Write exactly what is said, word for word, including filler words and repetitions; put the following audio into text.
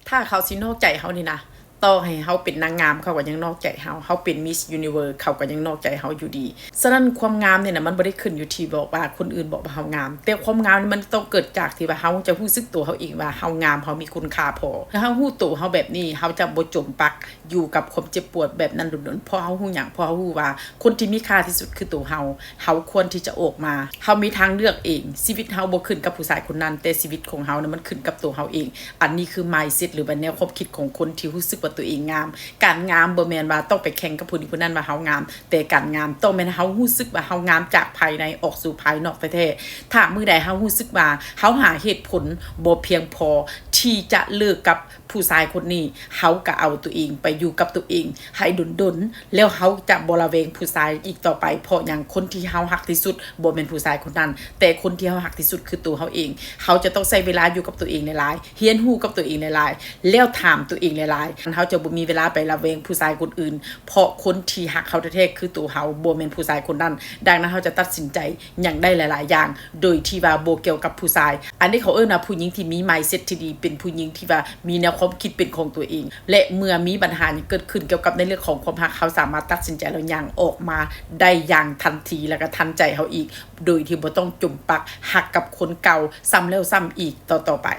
ถ้าเขาสินอกใจเฮานี่นะ ต่อให้เฮาเป็นนางงามเขาก็ยังนอกใจเฮา เฮาเป็น Miss Universe เขาก็ยังนอกใจเฮาอยู่ดี ฉะนั้นความงามเนี่ยนะมันบ่ได้ขึ้นอยู่ที่บอกว่าคนอื่นบอกว่าเฮางาม แต่ความงามนี่มันต้องเกิดจากที่ว่าเฮาจะรู้สึกตัวเฮาเองว่าเฮางาม เฮามีคุณค่าพอ ถ้าเฮารู้ตัวเฮาแบบนี้ เฮาจะบ่จมปักอยู่กับความเจ็บปวดแบบนั้นโดนๆ เพราะเฮารู้หยัง เพราะเฮารู้ว่าคนที่มีค่าที่สุดคือตัวเฮา เฮาควรที่จะออกมา เฮามีทางเลือกเอง ชีวิตเฮาบ่ขึ้นกับผู้ชายคนนั้น แต่ชีวิตของเฮานะมันขึ้นกับตัวเฮาเอง อันนี้คือ mindset หรือว่าแนวความคิดของคนที่รู้สึกว่าตัวเองงาม การงามบ่แม่นว่าต้องไปแข่งกับผู้นี้ผู้นั้นว่าเฮางาม แต่การงามต้องแม่นเฮารู้สึกว่าเฮางามจากภายในออกสู่ภายนอกแท้ๆ ถ้ามื้อใดเฮารู้สึกว่าเฮาหาเหตุผลบ่เพียงพอที่จะเลิกกับผู้ชายคนนี้ เฮาก็เอาตัวเองไปอยู่กับตัวเองให้ดนๆ แล้วเฮาจะบ่ระแวงผู้ชายอีกต่อไป เพราะหยัง คนที่เฮาฮักที่สุดบ่แม่นผู้ชายคนนั้น แต่คนที่เฮาฮักที่สุดคือตัวเฮาเอง เฮาจะต้องใช้เวลาอยู่กับตัวเองหลายๆ เรียนรู้กับตัวเองหลายๆ แล้วถามตัวเองหลายๆ เฮาจะบ่มีเวลาไประแวงผู้ชายคนอื่น เพราะคนที่ฮักเฮาแท้ๆ คือตัวเฮา บ่แม่นผู้ชายคนนั้น ดังนั้นเฮาจะตัดสินใจหยังได้หลายๆ อย่าง โดยที่ว่าบ่เกี่ยวกับผู้ชาย อันนี้เขาเอิ้นว่าผู้หญิงที่มี mindset ที่ดี เป็นผู้หญิงที่ว่ามีแนวความคิดเป็นของตัวเอง และเมื่อมีปัญหาหยังเกิดขึ้นเกี่ยวกับในเรื่องของความฮัก เฮาสามารถตัดสินใจแล้วย่างออกมาได้อย่างทันที แล้วก็ทันใจเฮาอีก โดยที่บ่ต้องจมปักฮักกับคนเก่าซ้ำแล้วซ้ำอีกต่อๆ ไป